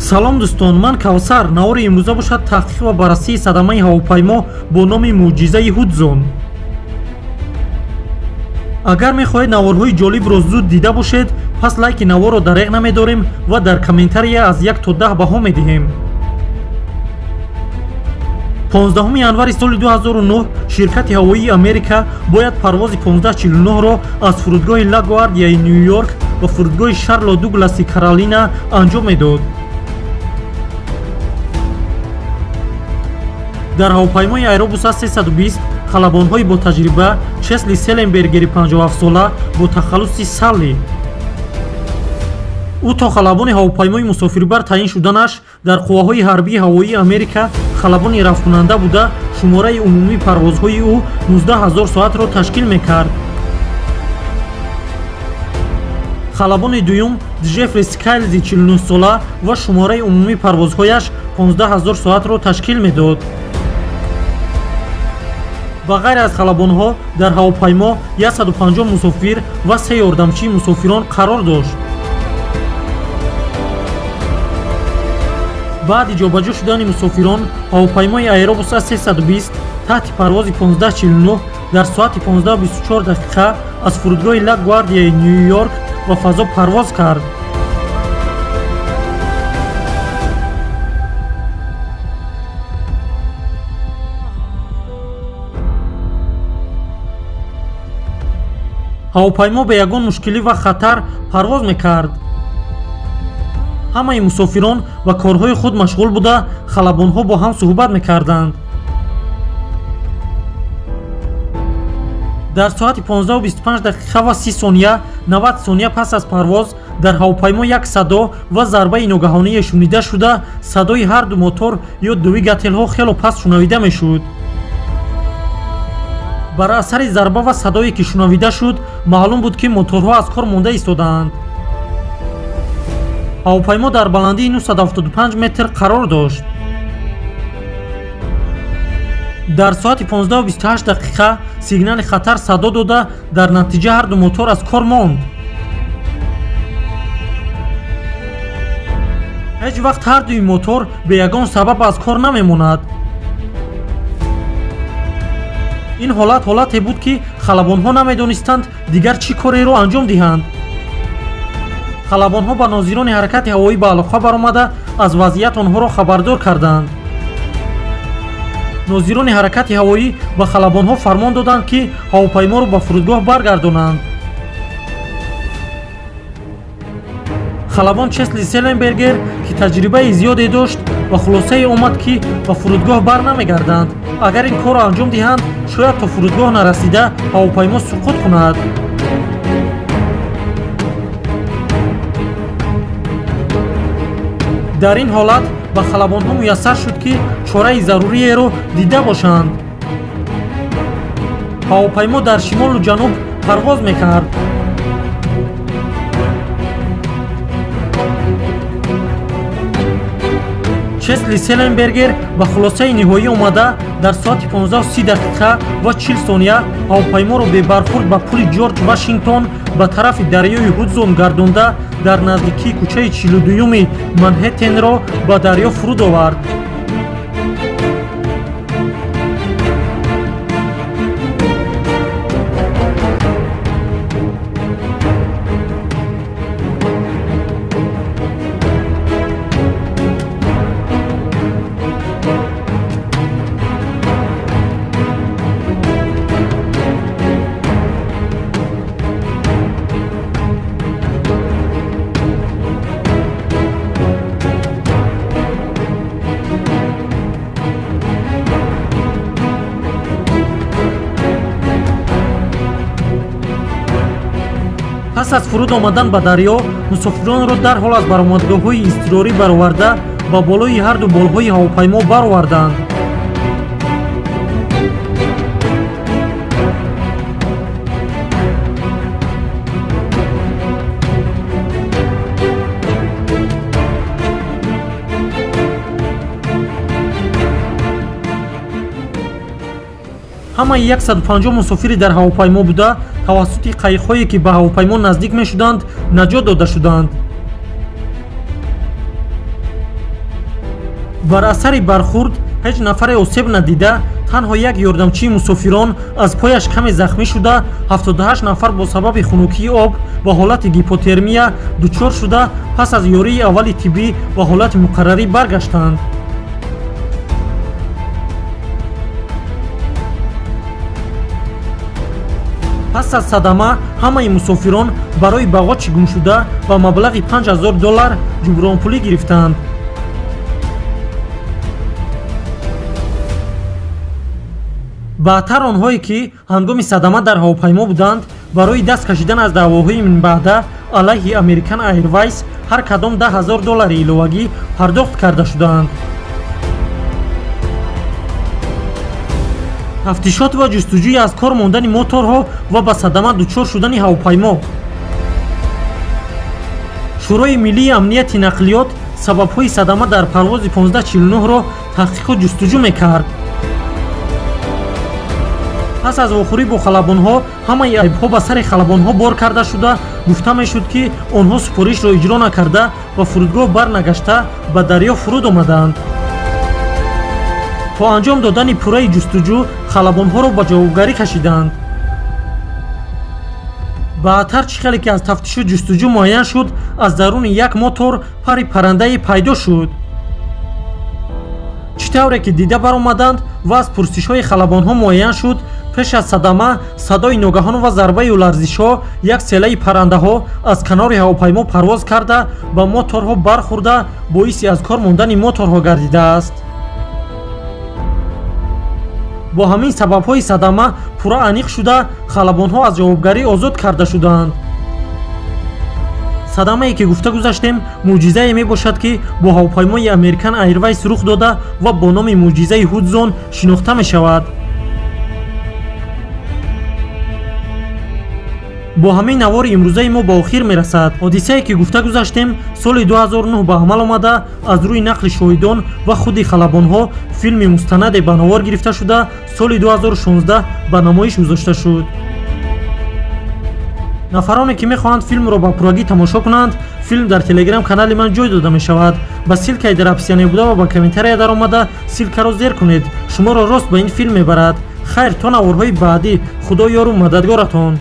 Салом дӯстон, ман Кавсар. Навори имрӯза бошад таҳқиқ ва баррасии садамаи ҳавопаймо бо номи мӯъҷизаи Ҳудзон. Агар мехоҳед наворҳои ҷолибро зуд дида бошед, пас лайки наворро дареғ намедорем ва дар комментария аз 1 то 10 баҳо медиҳем. 15 январи соли 2009 ширкати ҳавоии Америка бояд парвози 1549-ро аз фурудгоҳи Лагуардияи Ню-Йорк ба фурудгоҳи Шарло Дугласи Каролина анҷом медод. Дар ҳавопаймои Аэробус А320 халабонҳои бо таҷриба Чесли Селленбергери 57-сола бо тахаллуси Салли. Ӯ то халабони ҳавопаймои мусофирбар таъин шуданаш дар қувваҳои ҳарбии ҳавоии Америка халабони рафткунанда буда, шумораи умумии парвозҳои ӯ 19 000 соатро ташкил мекард. Халабони дуюм Ҷеффри Скайлзи 49-сола ва шумораи умумии парвозҳояш 15 000 соатро ташкил медод. Ба ғайр аз халабонҳо дар ҳавопаймо 150 мусофир ва 3 ёрдамчии мусофирон қарор дошт. Баъди ҷобаҷо шудани мусофирон, ҳавопаймои Аэробус А320 таҳти парвози 1549 дар соати 15:24 дақиқа аз фурудгоҳи Лагуардияи Ню-Йорк ба фазо парвоз кард. Ҳавопаймо бе ягон мушкилӣ ва хатар парвоз мекард. Ҳамаи мусофирон ба корҳои худ машғул буда, халабонҳо бо ҳам суҳбат мекарданд. Дар соати 15:25 дақиқа ва 30 сония, 90 сония пас аз парвоз, дар ҳавопаймо як садо ва зарбаи ногаҳоние шунида шуда, садои ҳарду мотор ё двигателҳо хело паст шунавида мешуд. Бар асари зарба ва садое ки шунавида шуд, маълум буд, ки моторҳо аз кор монда истодаанд. Ҳавопаймо дар баландии 975 метр қарор дошт. Дар соати 15:28 дақиқа сигнали хатар садо дода, дар натиҷа ҳарду мотор аз кор монд. Ҳеҷ вақт ҳардуи мотор бе ягон сабаб аз кор намемонад. Ин ҳолат ҳолате буд, ки халабонҳо намедонистанд дигар чӣ кореро анҷом диҳанд. Халабонҳо ба нозирони ҳаракати ҳавоӣ ба алоқа баромада, аз вазъият онҳоро хабардор карданд. Нозирони ҳаракати ҳавоӣ ба халабонҳо фармон доданд, ки ҳавопайморо ба фурудгоҳ баргардонанд. Халабон Чесли Селленбергер, ки таҷрибаи зиёде дошт, ба хулосае омад, ки ба фурудгоҳ бар намегарданд. Агар ин корро анҷом диҳанд, шояд то фурудгоҳ нарасида ҳавопаймо суқут кунад. Дар ин ҳолат ба халабонҳо муяссар шуд, ки чораи заруриеро дида бошанд. Ҳавопаймо дар шимолу ҷануб парвоз мекард. Чесли Селленбергер ба хулосаи ниҳоӣ омада, дар соати 15:30 дақиқа ва 40 сония ҳавопайморо бебархурд ба пули Ҷорҷ Вашингтон ба тарафи дарёи Ҳудзон гардонда, дар наздикии кӯчаи 42-юми Манҳеттенро ба дарё фуруд овард. Пас аз фуруд омадан ба дарё, мусофиронро дарҳол аз баромадгоҳҳои изтирорӣ бароварда, ба болои ҳарду болҳои ҳавопаймо бароварданд. Ҳамаи 150 мусофири дар ҳавопаймо буда тавассути қайиқҳое, ки ба ҳавопаймо наздик мешуданд, наҷот дода шуданд. Бар асари бархурд ҳеҷ нафаре осеб надида, танҳо як ёрдамчии мусофирон аз пояш каме захмӣ шуда, 78 нафар бо сабаби хунукии об ва ҳолати гипотермия дучор шуда, пас аз ёрии аввали тиббӣ ба ҳолати муқаррарӣ баргаштанд. Пас аз садама ҳамаи мусофирон барои бағочи гумшуда ба маблағи $5000 ҷубронпулӣ гирифтанд. Баъдтар онҳое ки ҳангоми садама дар ҳавопаймо буданд, барои даст кашидан аз даъвоҳои минбаъда алайҳи American Airways ҳар кадом $10,000 иловагӣ пардохт карда шудаанд. Тафтишот ва ҷустуҷӯи аз кор мондани моторҳо ва ба садама дучор шудани ҳавопаймо. Шӯрои миллии амнияти нақлиёт сабабҳои садама дар парвози 1549-ро таҳқиқу ҷустуҷӯ мекард. Пас аз вохӯрӣ бо халабонҳо ҳамаи айбҳо ба сари халабонҳо бор карда шуда, гуфта мешуд, ки онҳо супоришро иҷро накарда ва фурудгоҳ барнагашта ба дарё фуруд омаданд. То анҷом додани пурраи ҷустуҷӯ халабонҳоро ба ҷавобгарӣ кашиданд. Баъдтар чӣ хеле ки аз тафтишу ҷустуҷӯ муайян шуд, аз даруни як мотор пари паррандае пайдо шуд. Чӣ тавре ки дида баромаданд ва аз пурсишҳои халабонҳо муайян шуд, пеш аз садама садои ногаҳон ва зарбаю ларзишҳо як селаи паррандаҳо аз канори ҳавопаймо парвоз карда ба моторҳо бархӯрда боиси аз кор мондани моторҳо гардидааст. Бо ҳамин сабабҳои садама пурра аниқ шуда, халабонҳо аз ҷавобгарӣ озод карда шуданд. Садамае ки гуфта гузаштем мӯъҷизае мебошад, ки бо ҳавопаймои American Airways рух дода ва бо номи мӯъҷизаи Ҳудзон шинохта мешавад. Бо ҳамин навори имрӯзаи мо ба охир мерасад. Ҳодисае ки гуфта гузаштем соли 2009 ба амал омада, аз рӯи нақли шоҳидон ва худи халабонҳо филми мустанаде ба навор гирифта шуда, соли 2016 ба намоиш гузошта шуд. Нафароне ки мехоҳанд филмро ба пуррагӣ тамошо кунанд, филм дар телеграм-канали ман ҷой дода мешавад. Ба ссилкаи дар описание буда ва ба комментария даромада ссилкаро зер кунед. Шуморо рост ба ин филм мебарад. Хайр, то наворҳои баъдӣ, Худо ёру мададгоратон.